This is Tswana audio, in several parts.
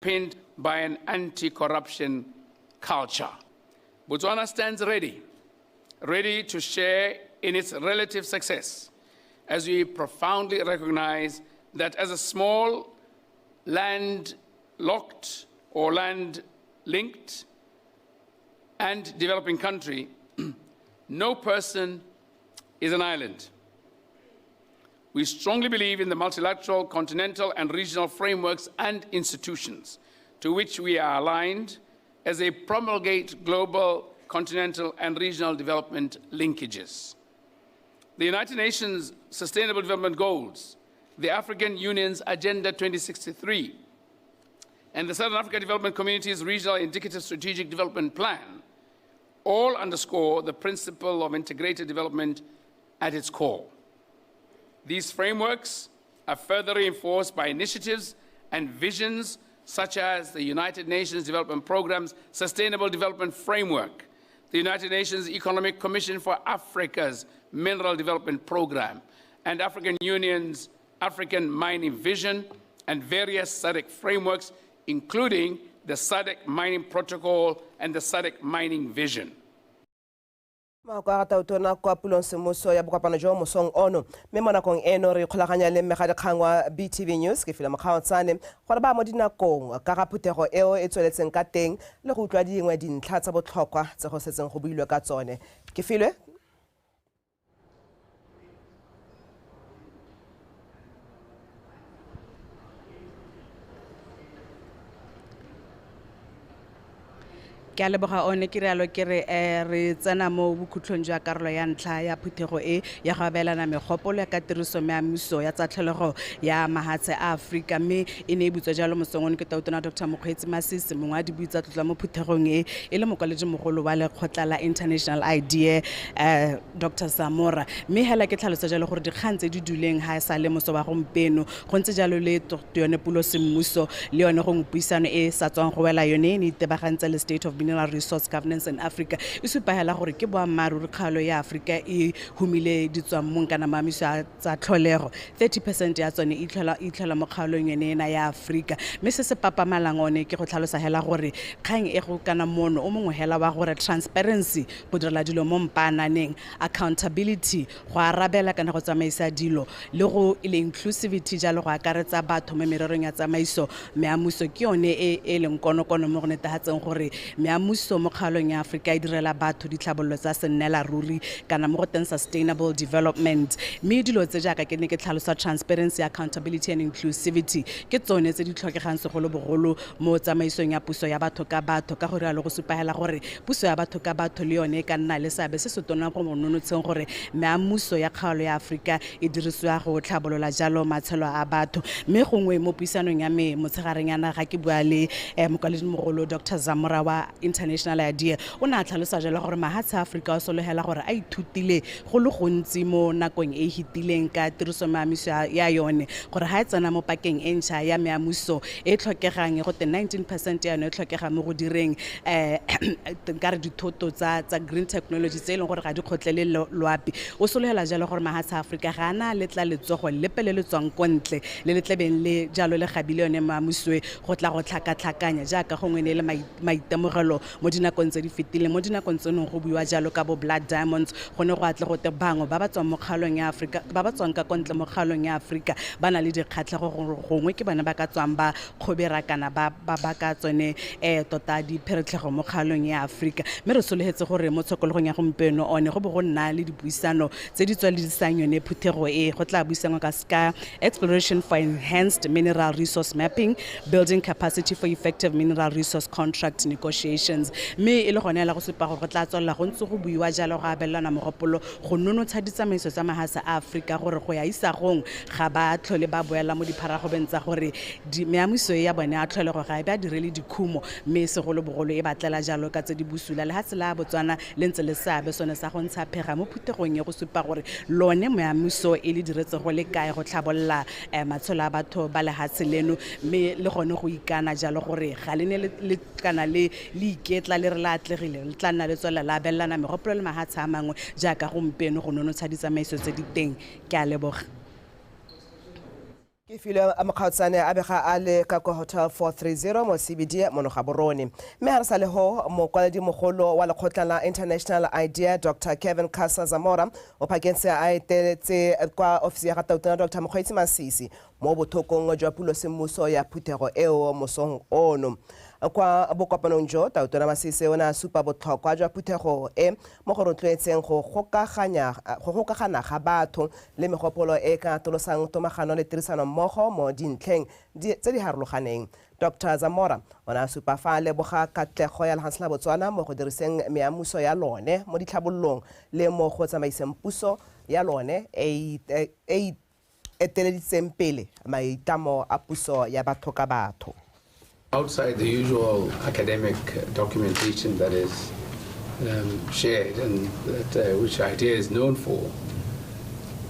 Pinned by an anti-corruption culture. Botswana stands ready, ready to share in its relative success, as we profoundly recognize that as a small land-locked or land-linked and developing country, no person is an island. We strongly believe in the multilateral, continental, and regional frameworks and institutions to which we are aligned as they promulgate global, continental, and regional development linkages. The United Nations Sustainable Development Goals, the African Union's Agenda 2063, and the Southern Africa Development Community's Regional Indicative Strategic Development Plan all underscore the principle of integrated development at its core. These frameworks are further reinforced by initiatives and visions such as the United Nations Development Programme's Sustainable Development Framework, the United Nations Economic Commission for Africa's Mineral Development Programme, and African Union's African Mining Vision, and various SADC frameworks, including the SADC Mining Protocol and the SADC Mining Vision. Mako a tautona kwa pulong semmuso ya bokopano jo mosong ono mme mo nakong eno re ikgolaganya le mmegadikgang wa BTV News ke file Mokgaotsane gore ba mo dinakong ka ga phuthego eo e tsweletseng ka teng le go utlwa dingwe dintlha tsa botlhokwa tse go setseng go builwe ka tsone. Ke filwe. Ke a leboga one ke rialo ke re re tsena mo bokhutlong jwa karolo ya ntlha ya phuthego e ya go abelana megopolo ya ka tiriso meamuso ya tsa tlholego ya mahatshe a Aforika mme e ne e butswa jalo mosong ono ke tautona Dr Mokgweetsi Masisi mongwe a dibui tsa tlotla mo phuthegong e e le mokwaledi mogolo wa lekgotla la International IDEA Dr Zamora mme hela ke tlhalosa jalo gore dikgang tse di duleng ha e sa le moso wa gompieno go ntse jalo le yone pulo semmuso le yone gongwe puisano e sa tswang go wela yone e ne itebagantse le State of Mineral Resource Governance in Africa e supa hela gore ke boammaaruri kgaolo ya Afrika e humile ditswammung kana maamiso a tsa tlholego 30% ya tsone e itlhola mo kgaolong yone ena ya Afrika mme se se papamalang one ke go tlhalosa hela gore kgang e go kana mono o mongwe hela wa gore transparency go direla dilo mo mpaananeng accountability go arabela kana go tsamaisa dilo le go le inclusivity jalo go akaretsa batho mo mererong ya tsamaiso meamuso ke yone e e leng konokono mo go netefatseng gore meamuso mo kgaolong ya Afrika e direla batho ditlhabololo tsa sennela ruri kana mo go teng sustainable development mme dilo tse jaaka ke ne ke tlhalosa transparency, accountability and inclusivity ke tsone tse di tlhokegang segolobogolo mo tsamaisong ya puso ya batho ka batho ka gore rialo go supagela gore puso ya batho ka batho le yone e ka nna le seabe se se tona go mo nonotsheng gore meamuso ya kgaolo ya Afrika e dirisiwa go tlhabolola jalo matshelo a batho mme gongwe mo puisanong ya me motshegareng ya naga ke bua le mokwaledi mogolo Dr Zamora wa International IDEA o ne a tlhalosa jalo gore mahatshe a Aforika o sologela gore a ithutile go le gontsi mo nakong e e fetileng ka tiriso meamuso ya yone gore ha e tsena mo pakeng e ntšha ya meamuso e tlhokegang e go te 19% ya yone e tlhokegang mo go direng nkare dithoto tsa green technology tse e leng gore ga di kgotlele loapi o sologela jalo gore mahatshe a Aforika ga ana le tla letsogo lepe le le tswang ko ntle le le tlebeng le jalo le gabile yone meamuso e go tla go tlhakatlhakanya jaaka gongwe ne le maitemogelo mo dinakong tse di fetileng mo dinakong tse neng go buiwa jalo ka bo blood diamonds go ne go atle go te bangwe ba ba tswang mo kgaolong ya Afrika ba ba tswang ka ko ntle mo kgaolong ya Afrika ba na le dikgatlhego gongwe ke bone ba ka tswang ba kgobera kana ba baka tsone tota dipheretlhego mo kgaolong ya Afrika mme re sologetse gore mo tshokologong ya gompieno one go bo go nna le dipuisano tse di tsweledisang yone phuthego e go tla buisanwa ka ska exploration for enhanced mineral resource mapping, building capacity for effective mineral resource contract negotiations mme e le gone hela go supa gore go tla tswelela go ntse go buiwa jalo go abelana mogopolo go nonotsha ditsamaiso tsa mahatshe a Afrika gore go ya isagong ga ba tlhole ba boela mo dipharagobeng tsa gore meamuso e ya bone a tlholego ga e ba direle dikhumo mme segolobogolo e batlela jalo ka tse di bosula lehatshe la Botswana le ntse le seabe sone sa go ntsha phega mo phuthegong e go supa gore lone meamuso e le diretse go le kae go tlhabolola matshelo a batho ba lehatshe leno mme le gone go ikana jalo gore ga le ne le kana le iketla le re la atlegile le tla nna le tswelela la abelana megopolo le mahatshe a mangwe jaaka gompieno go nonotsha ditsamaiso tse di teng. Ke a leboga. Ke filwe Mokgaotsane a bega a le ka kwa Hotel 430 mo CBD mono Gaborone. Mme ha re sa le ho, mokwaledimogolo wa lekgotla la International IDEA Dr Kevin Casa Zamora o phakentse a eteletse kwa ofisi ya ga Tautona Dr Mokgweetsi Masisi mo bothokong jwa pulo semmuso ya phuthego eo mosong ono. Kwa bokopanong jo, Tautona Masisi o ne a supa botlhokwa jwa phuthego e mo go rotloetseng go gokagana ga batho le megopolo e ka atolosang tomagano le tirisano mmogo mo dintlheng tse di harologaneng. Dr Zamora o ne a supa fa a leboga katlego ya lehatshe la Botswana mo go diriseng meamuso ya lone mo ditlhabololong le mo go tsamaiseng puso ya lone e e eteleditseng pele maitlamo a puso ya batho ka batho. Outside the usual academic documentation that is shared and that which IDEA is known for,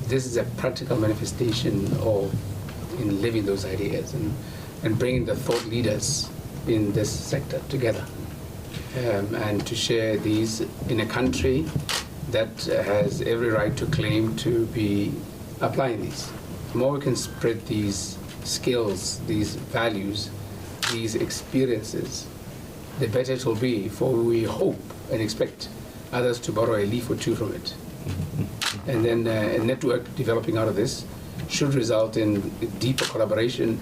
this is a practical manifestation of in living those ideas and bringing the thought leaders in this sector together, and to share these in a country that has every right to claim to be applying these. The more we can spread these skills, these values, these experiences, the better it will be, for we hope and expect others to borrow a leaf or two from it. And then a network developing out of this should result in deeper collaboration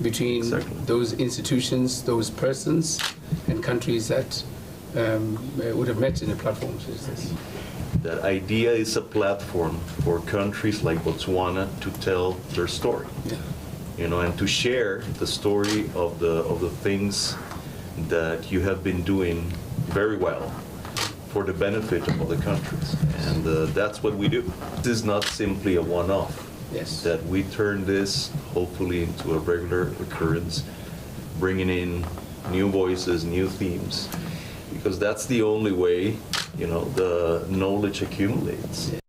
between those institutions, those persons, and countries that would have met in a platform such as this. That IDEA is a platform for countries like Botswana to tell their story. Yeah. You know, and to share the story of the things that you have been doing very well for the benefit of other countries. And that's what we do. This is not simply a one-off. Yes. That we turn this hopefully into a regular occurrence, bringing in new voices, new themes, because that's the only way, you know, the knowledge accumulates. Yeah.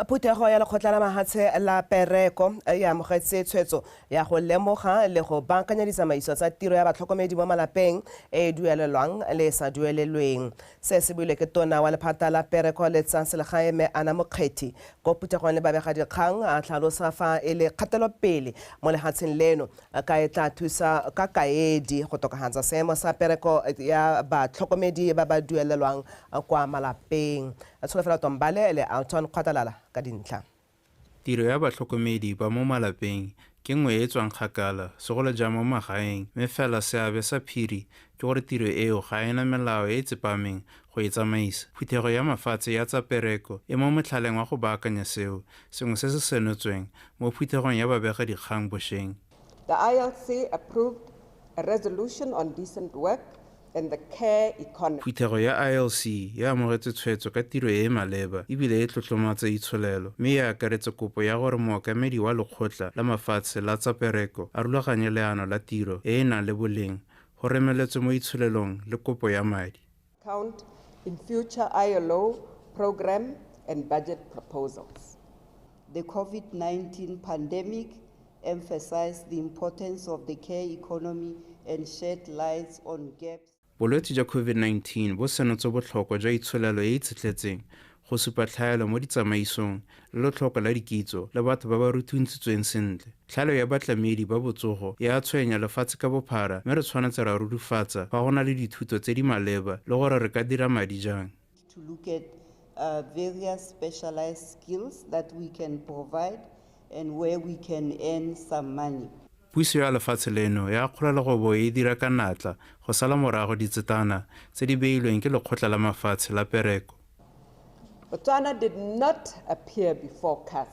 Phuthego ya lekgotla la mahatshe la pereko e amogetse tshwetso ya go lemoga le go baakanya ditsamaiso tsa tiro ya batlhokomedi mo malapeng e duelelwang le sa duelelweng. Se se buile ke tona wa lephata la pereko le tsa selegae Mme Anna Mokgethi ko phuthegong le babegadikgang, a tlhalosa fa e le kgatelopele mo lehatsheng leno ka e tla thusa ka kaedi go tokafatsa seemo sa pereko ya batlhokomedi ba ba duelelwang kwa malapeng. Tsholofelo Tombale le Alton Kgwatalala ka dintlha. Tiro ya batlhokomedi ba mo malapeng ke nngwe e e tswang kgakala, segolo jang mo magaeng, mme fela seabe sa phiri ke gore tiro eo ga ena melao e e tsepameng go e tsamaisa. Phuthego ya mafatshe ya tsa pereko e mo motlhaleng wa go baakanya seo, sengwe se se senotsweng mo phuthegong ya babegadikgang bošeng. The ILC approved a resolution on decent work and the care economy. Phuthego ya ILC e amogetse tshwetso ka tiro e e maleba ebile e tlotlomatsa itsholelo, mme e akaretse kopo ya gore mookamedi wa lekgotla la mafatshe la tsa pereko a rulaganye leano la tiro e e nang le boleng go remeletswe mo itsholelong le kopo ya madi. Count in future ILO program and budget proposals. The COVID-19 pandemic emphasized the importance of the care economy and shed lights on gaps. Bolwetse jwa COVID-19 bo senotse botlhokwa jwa itsholelo e e itshetletseng go supa tlhaelo mo ditsamaisong le letlhoko la dikitso le batho ba ba rutuntshitsweng sentle. Tlhaelo ya batlamedi ba botsogo e a tshwenya lefatshe ka bophara, mme re tshwanetse ra rurifatsa fa go na le dithuto tse di maleba le gore re ka dira madi jang. To look at various specialized skills that we can provide and where we can earn some money. Puso ya lefatshe leno ya akgolela go bo e dira ka natla go sala morago ditsetana tse di beilweng ke lekgotla la mafatshe la pereko. Botswana did not appear before CAS.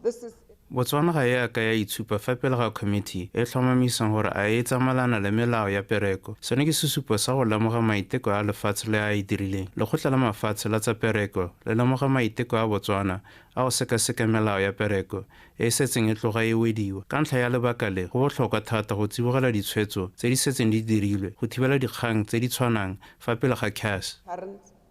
This is Botswana ga e a ka ya itshupa fa pele ga committee e tlhomamisang gore a e tsamaelana le melao ya pereko. Sone ke sesupo sa go lemoga maiteko a lefatshe le a e dirileng. Lekgotla la mafatshe la tsa pereko le lemoga maiteko a Botswana a go sekaseka melao ya pereko e e setseng e tloga e wediwa. Ka ntlha ya lebaka le, go botlhokwa thata go tsibogela ditshwetso tse di setseng di dirilwe go thibela dikgang tse di tshwanang fa pele ga CAS.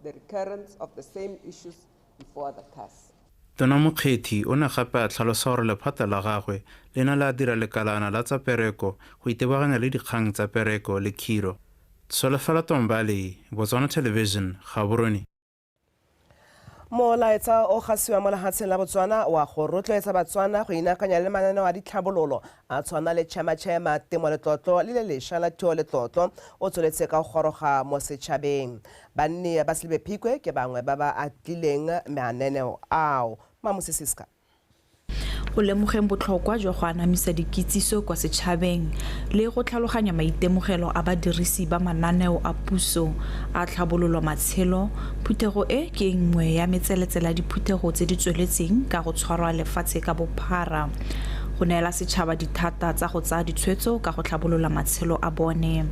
The recurrence of the same issues before the CAS. Tona Mokgethi o ne gape a tlhalosa gore lephata la gagwe le ne la dira lekalana la tsa pereko go itebaganya le dikgang tsa pereko le khiro. Tsholofelo Tombale, Botswana Television, Gaborone. Molaetsa o gasiwa mo lehatsheng la Botswana wa go rotloetsa Batswana go inaakanya le mananeo a ditlhabololo a tshwana le Chema Chema, Temo Letlotlo le le lešwa la Thuo Letlotlo o tsweletse ka go goroga mo setšhabeng. Banni ba Selibe Phikwe ke bangwe ba ba atlileng mananeo ao. Mamusi Siska. Go lemogeng botlhokwa jwa go anamisa dikitsiso kwa setšhabeng le go tlhaloganya maitemogelo a badirisi ba mananeo a puso a tlhabololo matshelo, phuthego e ke nngwe ya metseletsele ya diphuthego tse di tsweletseng ka go tshwarwa lefatshe ka bophara go neela setšhaba dithata tsa go tsaya ditshwetso ka go tlhabolola matshelo a bone.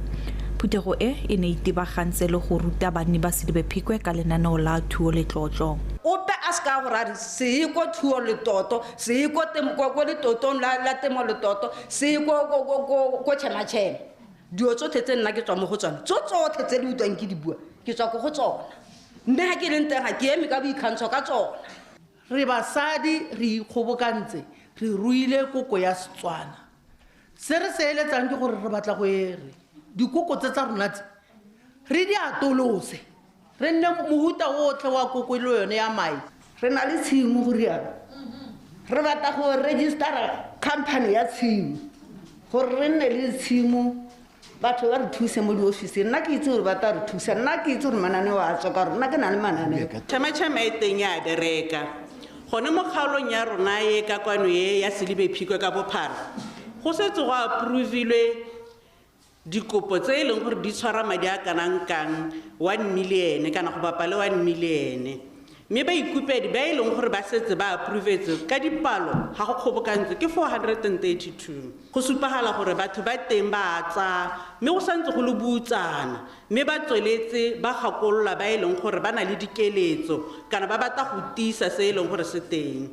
Phuthego e e ne itebagantse le go ruta banni ba Selibe Phikwe ka lenaneo la Thuo Letlotlo. Ope a se ka gore a re se ye ko Thuo Letoto, se ye ko letotong la Temo Letoto, se ye ko Chema Chema. Dilo tsotlhe tse nna ke tswa mo go tsone, tso tsotlhe tse le utlwang ke di bua, ke tswa ko go tsona. Mme ga ke leng teng ga ke eme ka boikgantsho ka tsona. Re basadi re ikgobokantse, re ruile koko ya Setswana. Se re se eletsang ke gore re batla go e re dikoko tse tsa rona tse re di atolose, re nne mohuta otlhe wa koko le yone ya mae. Re na le tshimo go rialo, re batla go registera company ya tshimo gore re nne le tshimo, batho ba re thuse mo diofising. Nna ke itse gore ba tla re thusa, nna ke itse gore mananeo a tswa ka gore nna ke na le mananeo. Chema Chema e teng ya bereka gone mo kgaolong ya rona e ka kwano e ya Selibe Phikwe ka bophara, go setse go approvilwe dikopo tse e leng gore di tshwara madi a kanang kang 1 million kana go bapa le 1 million. Mme baikopedi ba e leng gore ba setse ba approvetse ka dipalo ga go kgobokantse ke 432. Go supagala gore batho ba teng ba a tsaya, mme go santse go le butsana, mme ba tsweletse ba gakolola ba e leng gore ba na le dikeletso kana ba batla go tiisa se e leng gore se teng.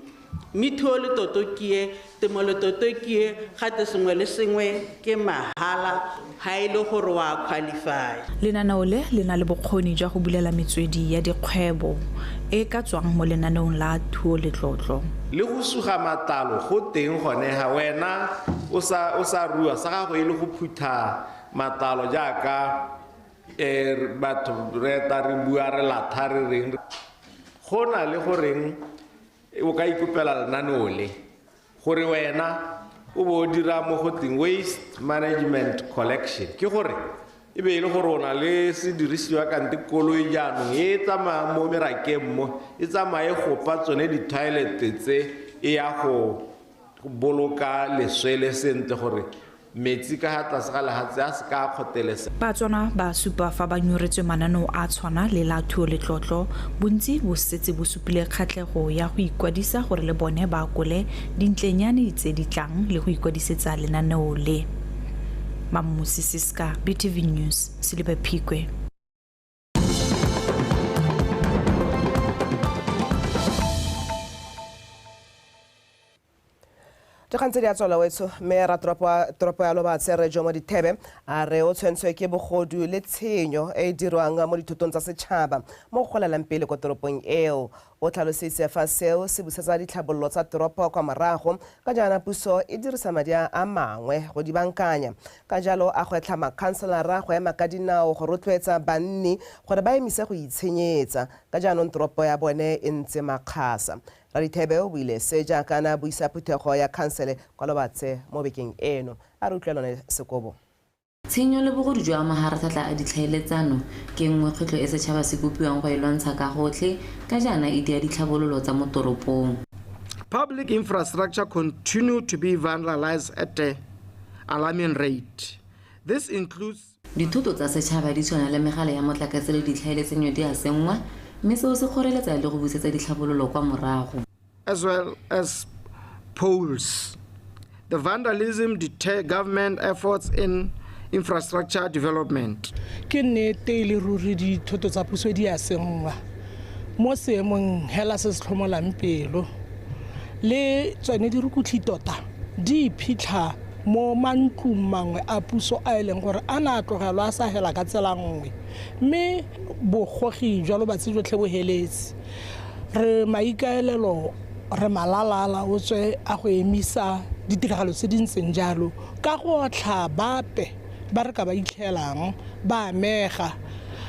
Mme Thuo Letoto ke e, Temo Letoto ke e, gate sengwe le sengwe ke mahala ga e le gore wa qualify. Lenaneo le le na le bokgoni jwa go bulela metswedi ya dikgwebo e ka tswang mo lenaneong la Thuo Letlotlo. Le go suga matlalo go teng gone ga wena o sa rua sa gago e le go phutha matlalo jaaka batho re ta re bua re latha re reng. Go na le goreng o ka ikopela lenaneo le gore wena o bo o dira mo go teng waste management collection, ke gore e be e le gore o na le sedirisiwa kante koloi jaanong e tsamaya mo merakeng mo, e tsamaye gopa tsone di-toilet tse e ya go boloka leswe le sentle gore metsi ka ha tlase ga lehatshe a se ka kgotelesa. Batswana ba supa fa ba nyoretswe mananeo a tshwana le la Thuo Letlotlo, bontsi bo setse bo supile kgatlhego ya go ikwadisa gore le bone ba akole dintlenyane tse di tlang le go ikwadisetsa lenaneo le. Mamusi Siska, BTV News, Selibe Phikwe. Dikgang tse di a tswela wetsho, mme ra toropo ya Lobatse re Jomo Dithebe a re o tshwentswe ke bogodu le tshenyo e e dirwang mo dithotong tsa setšhaba mo go golelang pele ko toropong eo. O tlhalositse fa seo se busetsa ditlhabololo tsa toropo kwa morago ka jaana puso e dirisa madi a mangwe go di bankanya. Ka jalo a gwetlha makhanselara go ema ka dinao go rotloetsa banni gore ba emise go itshenyetsa ka jaanong toropo ya bone e ntse makgasa. Radithebe o buile se jaaka a buisa phuthego ya khansele kwa Lobatse mo bekeng eno. A re utlwe lone Sekobo. Tshenyo le bogodu jwa maharatlhatlha a ditlhaeletsano ke nngwe kgwetlho e setšhaba se kopiwang go e lwantsha ka gotlhe ka jaana e dia ditlhabololo tsa mo toropong. Public infrastructure continue to be vandalized at an alarming rate. This includes dithoto tsa setšhaba di tshwana le megala ya motlakase le ditlhaeletsanyo di a senngwa, mme seo se kgoreletsa le go busetsa ditlhabololo kwa morago. As well as poles. The vandalism deter government efforts in infrastructure development. Ke nnete e le ruri dithoto tsa puso di a senngwa mo seemong hela se se tlhomolang pelo, le tsone dirukutlhi tota di iphitlha mo mantlong mangwe a puso a e leng gore a na a tlogelwa a sa hela ka tsela nngwe, mme bogogi jwa Lobatse jotlhe bo heletse. Re maikaelelo re malalala o tswe a go emisa ditiragalo tse di ntseng jalo ka go otlha bape ba re ka ba itlhelang ba amega.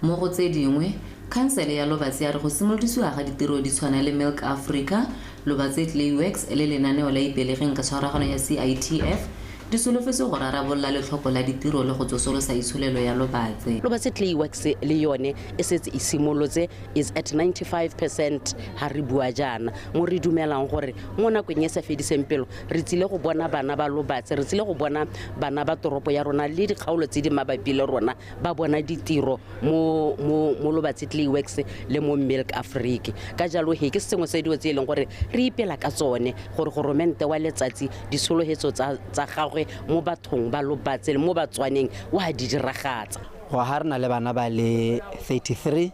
Mo go tse dingwe, Khansele ya Lobatse ya re go simolodisiwa ga ditiro di tshwana le Milk Africa, Lobatse Clayworks le lenaneo la Ipelegeng ka tshwaragano ya CITF di solofetse go rarabolola letlhoko la ditiro le go tsosolosa itsholelo ya Lobatse. Lobatse Clayworks le yone e setse e simolotse, is at 95% ha re bua jaana, mo re dumelang gore mo nakong e sa fediseng pelo re tsile go bona bana ba Lobatse, re tsile go bona bana ba toropo ya rona le dikgaolo tse di mabapi le rona ba bona ditiro mo Lobatse Clayworks le mo Milk Africa. Ka jalo he ke sengwe se dilo tse e leng gore re ipela ka tsone gore goromente wa letsatsi ditsholofetso tsa gagwe mo bathong ba Lobatse le mo Batswaneng wa di diragatsa. Go ha re na le bana ba le 33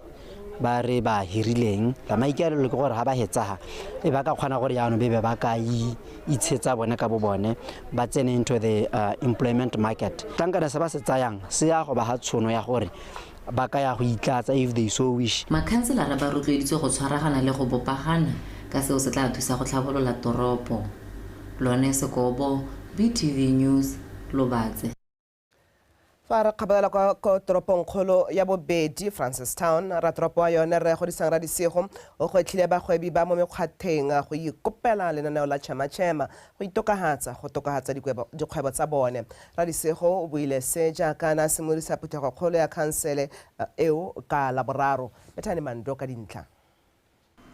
ba re ba hirileng, la maikaelelo ke gore ha ba hetsa e ba ka kgona gore jaanong be ba ka itshetsa bone ka bo bone, ba tsene into the employment market. Tlankana se ba se tsayang se ya go ba ha tshono ya gore ba ka ya go itlatsa if they so wish. Makhanselara ba rotloeditswe go tshwaragana le go bopagana ka seo se tla thusa go tlhabolola toropo. Lone Sekobo, BTV News, Lobatse. Fa re kgabelela kwa toropong kgolo ya bobedi Francistown, ratoropo wa yone re Godisang Radisigo o gwetlhile bagwebi ba mo mekgwatheng go ikopela lenaneo la Chema-Chema go itokagatsa go tokagatsa dikgwebo tsa bone. Radisigo o buile se jaaka a simolodisa phuthegokgolo ya khansele eo ka Laboraro. Bethane Mando ka dintlha.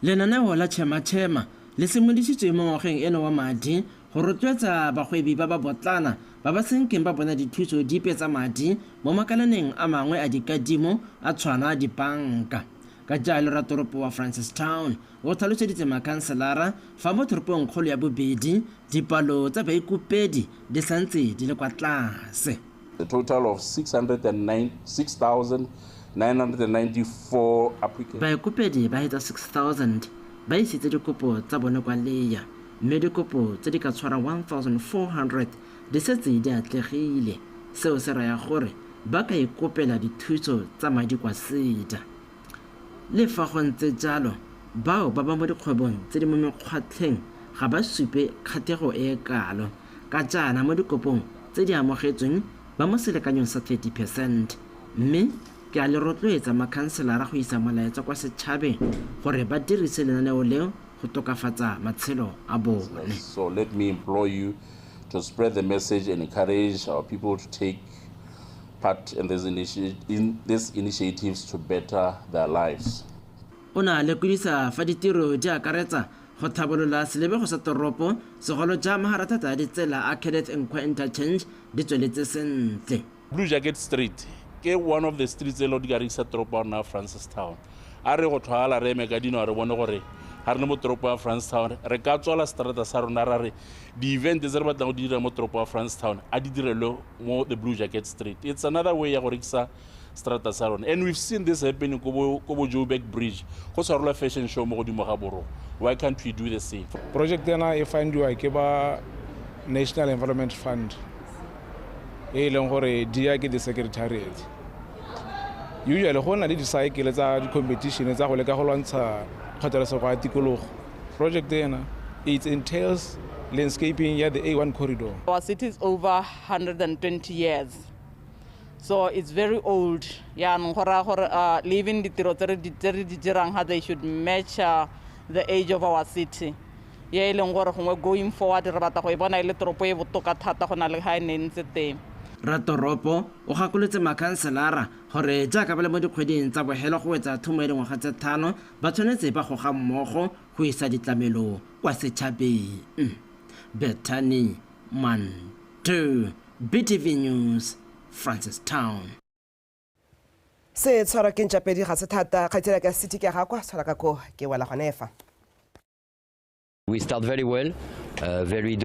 Lenaneo la Chema-Chema le simolodisitswe mo ngwageng eno wa madi go rotloetsa bagwebi ba ba botlana ba ba senkeng ba bona dithuso dipe tsa madi mo makalaneng a mangwe a dikadimo a tshwana dibanka. Ka jalo ratoropo wa Francistown o tlhaloseditse makhanselara fa mo toropong kgolo ya bobedi dipalo tsa baikopedi di santse di le kwa tlase. A total of 6,994 applicants. Baikopedi ba hetsa 6,000 ba isitse dikopo tsa bone kwa leya, mme dikopo tse di ka tshwara 1,400 di setse di atlegile. Seo se raya gore ba ka ikopela dithuso tsa madi kwa SEDA. Le fa go ntse jalo, bao ba ba mo dikgwebong tse di mo mekgwatlheng ga ba supe kgathego e e kalo, ka jaana mo dikopong tse di amogetsweng ba mo selekanyong sa 30%. Mme ke a le rotloetsa makhanselara go isa molaetsa kwa setšhabeng gore ba dirise lenaneo leo go tokafatsa matshelo a bone. So let me implore you to spread the message and encourage our people to take part in these initiatives to better their lives. O na lekodisa fa ditiro di akaretsa go tlhabolola selebego sa toropo, segolo ja maharathata a ditsela a Kenneth Nkwe Interchange di tsweletse sentle. Blue Jacket Street ke one of the streets e leng di ka rekisa toropo ya rona Francistown. A re go tlhwala re eme ka dino re bone gore ga re le mo toropo ya Francistown re ka tswala strata sa rona ra re di-event tse re batlang go di dira mo toropo ya Francistown a di direlwe mo the Blue Jacket Street. It's another way ya go rekisa strata sa rona, and we've seen this happening ko bo Joburg Bridge go tshwarelwa fashion show mo godimo ga borogo. Why can't we do the same? Project ena e fundiwa ke ba National Environment Fund e leng gore dia ke the secretariat. Usually go na le di-cycle tsa di-competition tsa go leka go lwantsha kgatelesego ya tikologo. Project ena it entails landscaping ya the A1 corridor. Our city is over 120 years, so it's very old. Yaanong go raya gore leaving ditiro tse re di dirang ga they should match the age of our city. Ye e leng gore gongwe going forward re batla go e bona e le toropo e botoka thata go na le ga e ne e ntse teng. Ratoropo o gakolotse makhanselara gore jaaka ba le mo dikgweding tsa bogelo go wetsa thomo ya dingwaga tse 5 ba tshwanetse ba goga mmogo go isa ditlamelo kwa setšhabeng. Bethany Mantu, BTV News, Francistown. Se tshwarwa ke ntšapedi ga se thata, kgaitsedi ka city ke ga kwa tshwara ka ko ke wela gone fa. We start very well, very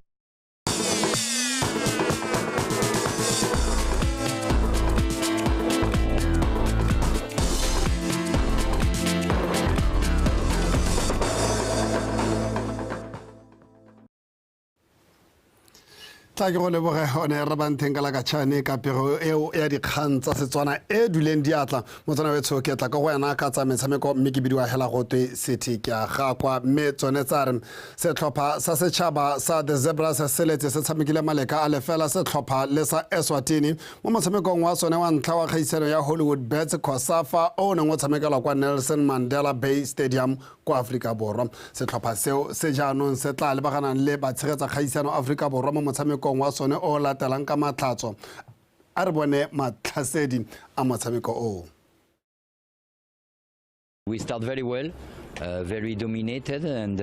Tla ke go leboge one re bantheng ka lakatšhane ka pego eo ya dikgang tsa Setswana e duleng diatla. Motswana wetsho, ke tla ka go wena ka tsa metshameko, mme ke bidiwa hela gotwe City ke a gakwa. Mme tsone tsa re setlhopha sa setšhaba sa The Zebras se letse se tshamekile maleka a lefela setlhopha le sa Eswatini mo motshamekong wa sone wa ntlha wa kgaisano ya Hollywood Bets COSAFA o o neng o tshamekelwa kwa Nelson Mandela Bay Stadium kwa Aforika Borwa. Setlhopha seo se jaanong se tla lebaganang le batshegetsa kgaisano Aforika Borwa mo motshamekong wa sone o o latelang ka Matlhatso. A re bone matlhasedi a motshameko oo. We start very well, very dominated, and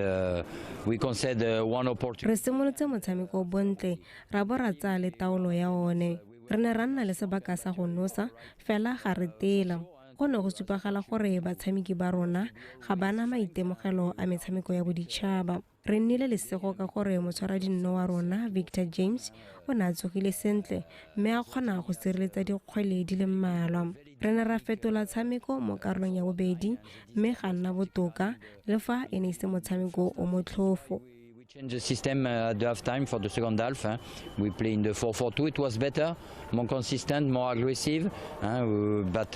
we concede one opportunity. Re simolotse motshameko bontle, ra bo ra tsaya le taolo ya one. Re ne ra nna le sebaka sa go nosa, fela ga re tela. Go ne go supagala gore batshameki ba rona ga ba na maitemogelo a metshameko ya boditšhaba. Re nnile lesego ka gore motshwaradinno wa rona Victor James o ne a tsogile sentle mme a kgona go sireletsa dikgwele di le mmalwa. Re ne ra fetola tshameko mo karolong ya bobedi mme ga nna botoka le fa e ne e se motshameko o motlhofo. Change the system at the half time for the second half. We play in the 4-4-2. It was better, more consistent, more aggressive, but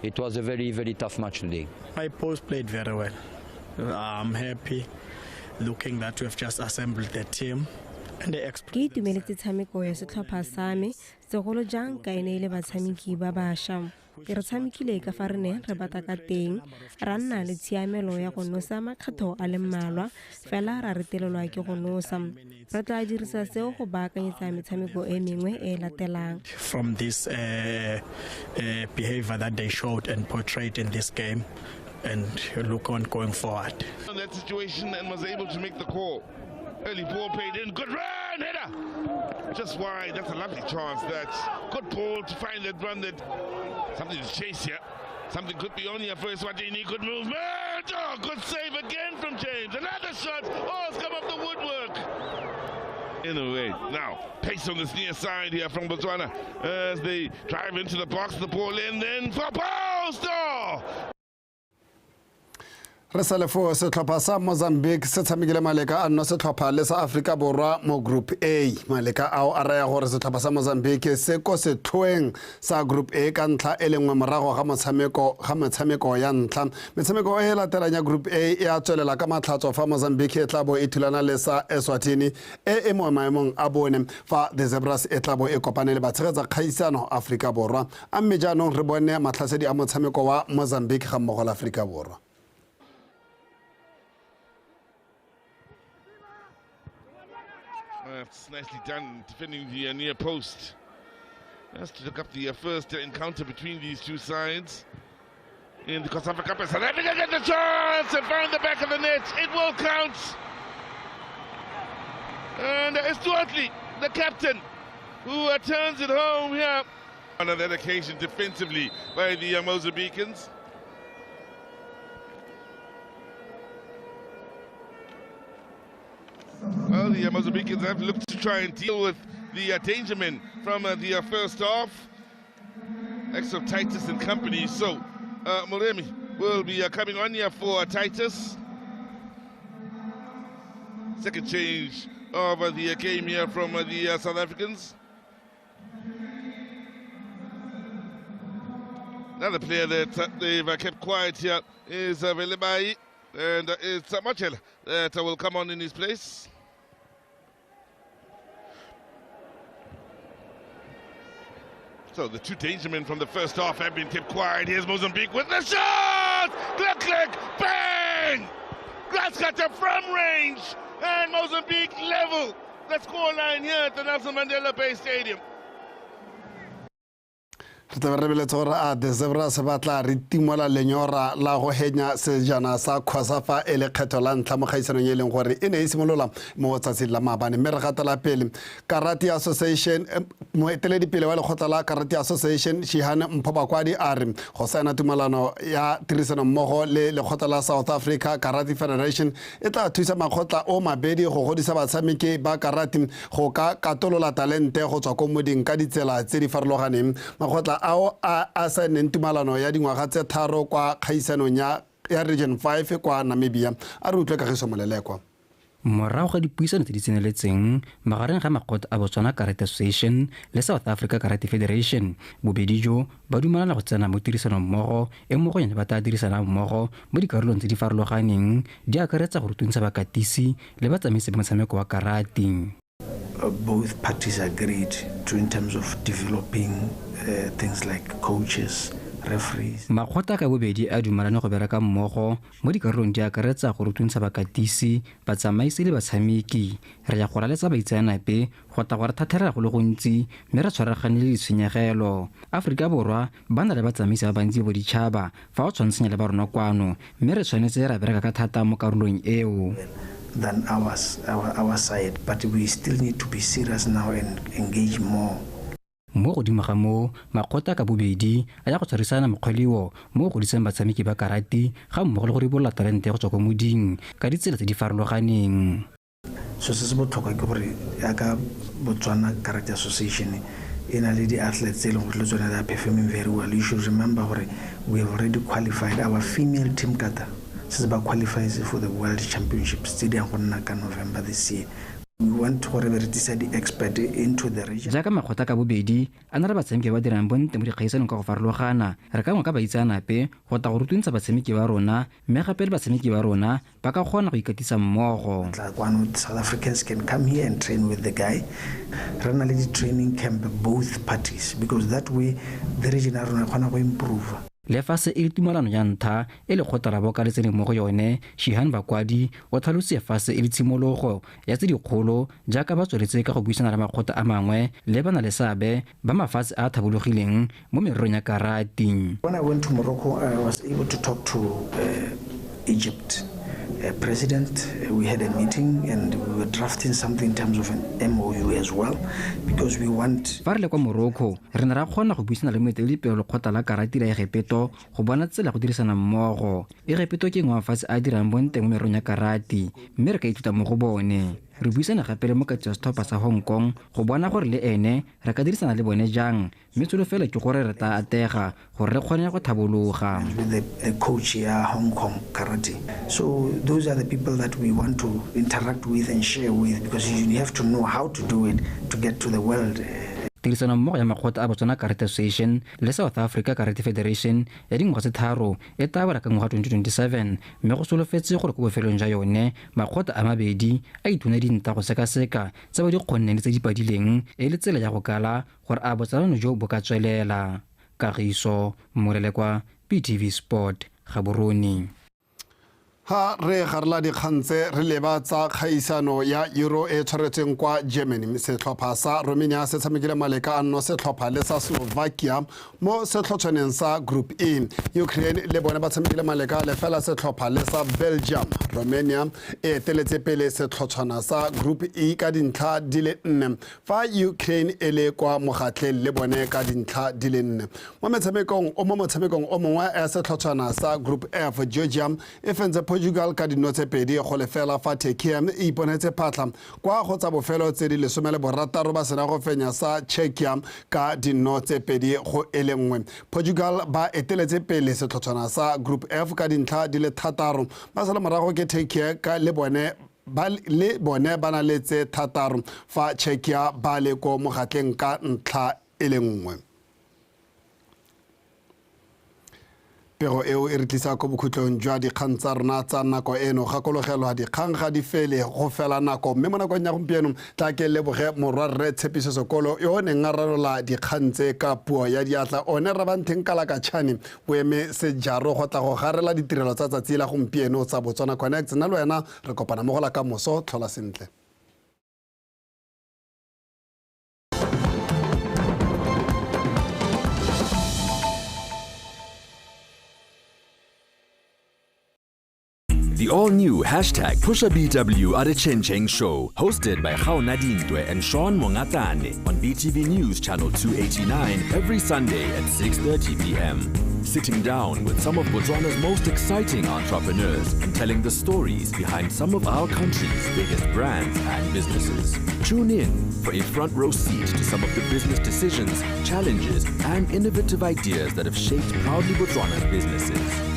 it was a very, very tough match today. My post played very well. I'm happy looking that we have just assembled the team. And they Ke itumeletse tshameko ya setlhopha sa me, segolo jang ka e ne e le batshameki ba bašwa. Re tshamekile ka fa re neng re batla ka teng, ra nna le tshiamelo ya go nosa makgetho a le mmalwa, fela ra retelelwa ke go nosa. Re tla dirisa seo go baakanyetsa metshameko e mengwe e e latelang. From this behavior that they showed and portrayed in this game, and look on going forward. On that situation and was able to make the call. Early ball played in, good run, header! Just wide, that's a lovely chance. That's good ball to find that run. That something to chase here. Something could be on here for Eswatini. Good movement! Oh, good save again from James. Another shot! Oh, it's come off the woodwork. Anyway, now, pace on this near side here from Botswana as they drive into the box, the ball in, then for post! Oh! Re sa le foo, setlhopha sa Mozambique se tshamekile maleka a nno setlhopha le sa Aforika Borwa mo Group A. Maleka ao a raya gore setlhopha sa Mozambique se ko setlhoeng sa Group A ka ntlha e le nngwe morago ga metshameko ya ntlha. Metshameko e e latelang ya Group A e a tswelela ka Matlhatso fa Mozambique e tla bo e thulana le sa Eswatini e e mo maemong a bone, fa The Zebras e tla bo e kopane le batshegetsa kgaisano Aforika Borwa. A mme jaanong re bone matlhasedi a motshameko wa Mozambique ga mmogo le Aforika Borwa. It's nicely done, defending the near post. Just to look up the first encounter between these two sides in the COSAFA Cup. South Africa get the chance and find the back of the net. It will count. And it's Duarte, the captain, who turns it home here. On that occasion, defensively by the Mozambicans. Well, the Mozambicans have looked to try and deal with the danger men from the first half. Ex of Titus and company. So, Moremi will be coming on here for Titus. Second change of the game here from the South Africans. Another player that they've kept quiet here is Velebai, and it's Machel that will come on in his place. So the two danger men from the first half have been kept quiet. Here's Mozambique with the shot! Click, click, bang! Grasscutter from range, and Mozambique level the scoreline here at the Nelson Mandela Bay Stadium. Re tla be re lebeletse gore a The Zebras ba tla re timola lenyora la go henya sejana sa COSAFA e le kgetho la ntlha mo kgaisanong e leng gore e ne e simolola mo tsatsing la maabane. Mme re gatela pele Karate Association, moeteledipele wa lekgotla la Karate Association Shihan Mpho Bakwadi a re go saena tumalano ya tirisanommogo le lekgotla la South Africa Karate Federation e tla thusa makgotla o mabedi go godisa batshameki ba karate go ka katolola talente go tswa ko moding ka ditsela tse di farologaneng. Makgotla ao a saenneng tumalano ya dingwaga tse 3 kwa kgaisanong ya Region 5 kwa Namibia. A re utlwe Kagiso Molelekwa. Morago ga dipuisano tse di tseneletseng magareng ga makgotla a Botswana Karate Association le South Africa Karate Federation, bobedi jo ba dumalana go tsena mo tirisanommogo e mo go yone ba tla dirisanang mmogo mo dikarolong tse di farologaneng di akaretsa go rutuntsha bakatisi le batsamaisi ba motshameko wa karate. Both parties agreed to in terms of developing things like coaches, referees. Makgotla ka bobedi a dumalane go bereka mmogo mo dikarolong di akaretsa go rutuntsha bakatisi, batsamaisi le batshameki. Re ya go laletsa baitseanape go tla go re thathela go le gontsi mme re tshwaragane le ditshenyegelo. Aforika Borwa ba na le batsamaisi ba bantsi ba boditšhaba fa o tshwantshanya le ba rona kwano, mme re tshwanetse ra bereka ka thata mo karolong eo. Than our side, but we still need to be serious now and engage more. Mo godimo ga moo, makgotla ka bobedi a ya go tshwarisana mokgweleo mo go godiseng batshameki ba karate ga mmogo le go ribolola talente go tswa kwa moding ka ditsela tse di farologaneng. So se se botlhokwa ke gore jaaka Botswana Karate Association e na le di-athletes tse e leng gore le tsone they are performing very well. You should remember gore we have already qualified our female team kata se ba qualifies for the World Championships tse di yang go nna ka November this year. We want gore re tlisa di-expert into the region. Jaaka makgotla ka bobedi a na le batshameki ba dirang bontle mo dikgaisanong ka go farologana, re ka ngoka baitseanape go tla go rutuntsha batshameki ba rona, mme gape le batshameki ba rona ba ka kgona go ikatisa mmogo. Tla kwano, South Africans can come here and train with the guy. Re na le di-training camp both parties, because that way the region ya rona e kgona go improve. Le fa se e le tumalano ya ntlha e lekgotla la boka le tseneng mo go yone, Shihan Bakwadi o tlhalositse fa se e le tshimologo ya tse dikgolo jaaka ba tsweletse ka go buisana le makgotla a mangwe le ba na le seabe ba mafatshe a a tlhabologileng mo mererong ya karate. When I went to Morocco, I was able to talk to Egypt president. We had a meeting and we were drafting something in terms of an MOU as well, because we want. Fa re le kwa Morocco, re ne ra kgona go buisana le moeteledipele wa lekgotla la karate la Egepeto go bona tsela go dirisana mmogo. Egepeto ke nngwe ya mafatshe a a dirang bontle mo mererong ya karate, mme re ka ithuta mo go bone. Re buisana gape le mokatisi wa setlhopha sa Hong Kong go bona gore le ene re ka dirisana le bone jang, mme tsholofelo ke gore re tla atlega gore re kgone go tlhabologa. With the coach ya Hong Kong karate. So those are the people that we want to interact with and share with, because you have to know how to do it to get to the world. Tirisanommogo ya makgotla a Botswana Karate Association le South Africa Karate Federation ya dingwaga tse 3 e tla wela ka ngwaga 2027, mme go solofetse gore ko bofelong jwa yone makgotla a mabedi a ithune dintlha go sekaseka tse ba di kgonneng le tse di padileng e le tsela ya go kala gore a botsalano jo bo ka tswelela. Kagiso Molelekwa, BTV Sport, Gaborone. Ha re garela dikgang tse re leba tsa kgaisano ya Euro e tshwaretsweng kwa Germany. Setlhopha sa Romania se tshamekile maleka a nno setlhopha le sa Slovakia mo setlhotshwaneng sa Group E. Ukraine le bone ba tshamekile maleka a lefela setlhopha le sa Belgium. Romania e eteletse pele setlhotshwana sa Group E ka dintlha di le 4, fa Ukraine e le kwa mogatleng le bone ka dintlha di le 4. Mo motshamekong o mongwe ya setlhotshwana sa Group F, Georgia e fentse Portugal ka dino tse 2-0, fa Turkey e iponetse phatlha kwa go tsa bofelo tse di 16 ba sena go fenya sa Czechia ka dino tse 2-1. Portugal ba eteletse pele setlhotshwana sa Group F ka dintlha di le 6, ba sala morago ke Turkey ka le bone ba na le tse 6, fa Czechia ba le ko mogatleng ka ntlha e le 1. Pego eo e re tlisa ko bokhutlong jwa dikgang tsa rona tsa nako eno. Gakologelwa dikgang ga di fele go fela nako, mme mo nakong ya gompieno tla ke leboge morwarre Tshepiso Sekolo yo o neng a ranola dikgang tse ka puo ya diatla. One Rabantheng Kalakatšhane o eme sejaro go tla go garela ditirelo tsa tsatsi la gompieno tsa Botswana Connect. Nna le wena re kopana mo go la ka moso. Tlhola sentle. The all-new hashtag PushaBW Adechencheng Show, hosted by Gaona Dintwe and Sean Mongatane on BTV News Channel 289 every Sunday at 6:30 p.m. Sitting down with some of Botswana's most exciting entrepreneurs and telling the stories behind some of our country's biggest brands and businesses. Tune in for a front row seat to some of the business decisions, challenges, and innovative ideas that have shaped Proudly Botswana's businesses.